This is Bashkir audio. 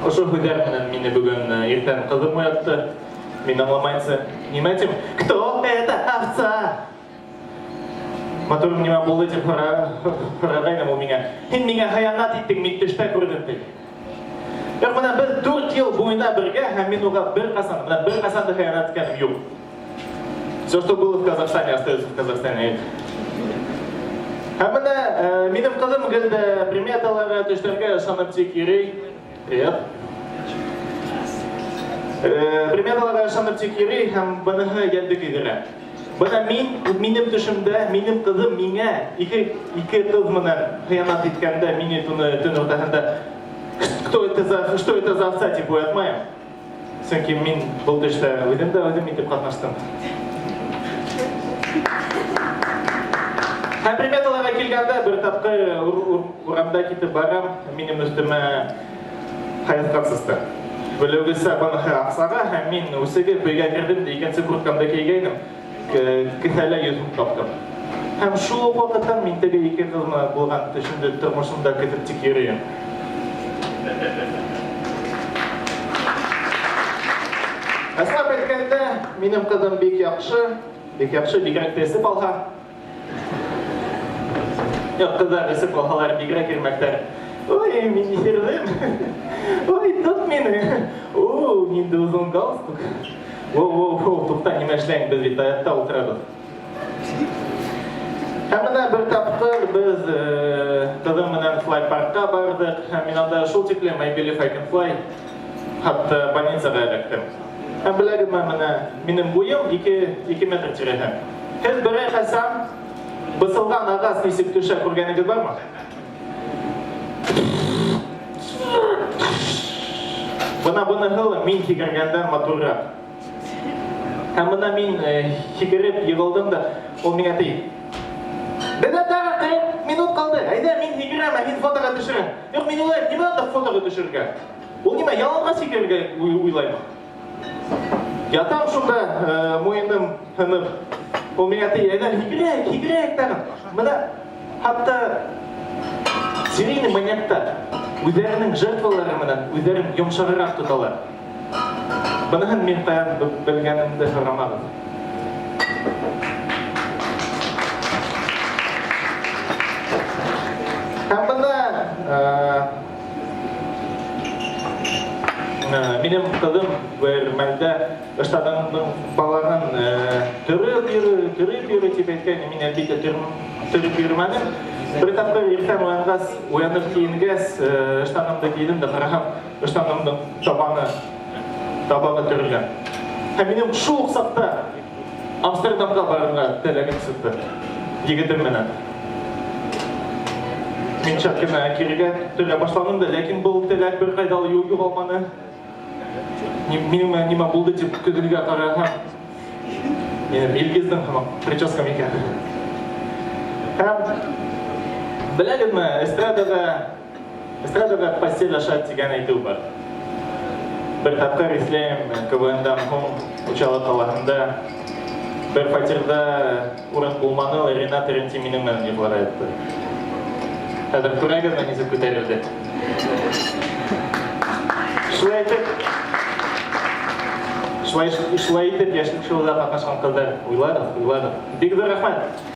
Ошо һүҙҙәр менән мине бөгөн иртән ҡыҙым уятты. Мин аңламайынса, нимә тим? Кто это овца? Матурым, нимә булды тип һорағайным, ул миңә: "Һин миңә хыянат иттең, мин төштә күрҙем", – ти. Юҡ, бына беҙ 4 йыл буйына бергә, һәм мин уға бер ҡасан, бына бер ҡасан да хыянат иткәнем юҡ. Все, что было в Казахстане, остается в Казахстане. Һәм бына минем ҡыҙым гел дә приметаларға, төштәргә ышанып тик йөрөй. Привет. Приметаларға ышанып тик йөрөй һәм быныһы йәнде көйҙөрә. Бына мин, минем төшөмдә, минем ҡыҙым миңә ике ҡыҙ менән хыянат иткәндә, мин уны төн уртаһында "Кто это за, что это за овца?" тип уятмайым. Сөнки мин был төштә үҙем дә үҙем итеп ҡатнаштым. Һәм приметаларға килгәндә, бер тапҡыр урамда китеп барам, минем өҫтөмә һайыҫҡан сысты. Белеүегеҙсә, быныһы аҡсаға, һәм мин үсегеп өйгә керҙем дә икенсе курткамды кейгәйнем, кеҫәлә 100 һум таптым. Һәм шул уҡ ваҡыттан мин теге ике ҡыҙ менән булған төшөмдө тормошомда көтөп тик йөрөйөм. Ысынлап әйткәндә, минем ҡыҙым бик яҡшы, бик яҡшы, бигерәк тә эсеп алһа. Юҡ, ҡыҙҙар эсеп алһалар бигерәк ирмәктәр. Ой, мин иҫерҙем. Ой, тот мине. О, ниндәй оҙон галстук. Воу, воу, воу, туҡта, нимә эшләйһең, беҙ бит аятта ултырабыҙ. Һәм бына бер тапҡыр беҙ ҡыҙым менән флай паркка барҙыҡ, һәм мин анда шул тиклем I believe I can fly, хатта больницаға эләктем. Һәм беләгеҙме, менә минең буйым 2 метр тирәһе. Һеҙ берәй ҡасан бысылған ағас нисек төшә күргәнегеҙ бармы? Бына быныһы ла мин һикергәндән матурыраҡ. Һәм бына мин һикереп йығылдым да, ул миңә ти: "Беҙҙә тағы 40 минут ҡалды. Әйҙә, мин һикерәм, ә һин фотоға төшөрәң." Юҡ, мин уйлайым, нимә анда фотоға төшөрөргә? Ул нимә, яланғас һикерергә уйлаймы? Ятам шунда, муйыным һынып. Ул миңә ти: "Әйҙә, һикерәйек, һикерәйек тағын." Бына хатта серийный маньяктар үҙҙәренең жертвалары менән үҙҙәрен йомшағыраҡ тоталар. Быныһын мин ҡаян белгәнемде һорамағыҙ. Һәм бында минем ҡыҙым бер мәлдә ыштаныңдың балағын төрөп йөрө, төрөп йөрө тип әйткән, мин әлбиттә төрөп йөрөмәнем. Бер тапҡыр иртән уянғас, уянып кейенгәс, ыштанымды кейҙем дә ҡараһам, ыштанымдың табаны табағы төрөлгән. Һәм минең шул уҡ саҡта Амстердамға барырға теләгем сыҡты егетем менән. Мин чак кына кирегә төрә башланым да, ләкин был теләк бер ҡайҙа ла юғалманы. Минең менән нимә булды тип көҙгөгә ҡараһам, минем Илгиздең һымаҡ прическам икән. Һәм беләгеҙме, эстрадаға постель аша тигән әйтеү бар. Бер тапҡыр иҫләйем, КВН-дан һуң Учалы ҡалаһында бер фатирҙа урын булманы, Ренат Терентий минең менән йоҡларға ятты. Хәҙер күрәгеҙме, нисек күтәрелде? Шулай итеп, шулай итеп, йәшлек шоуда ҡатнашҡан ҡыҙҙар, уйлағыҙ, уйлағыҙ. Бик ҙур рәхмәт.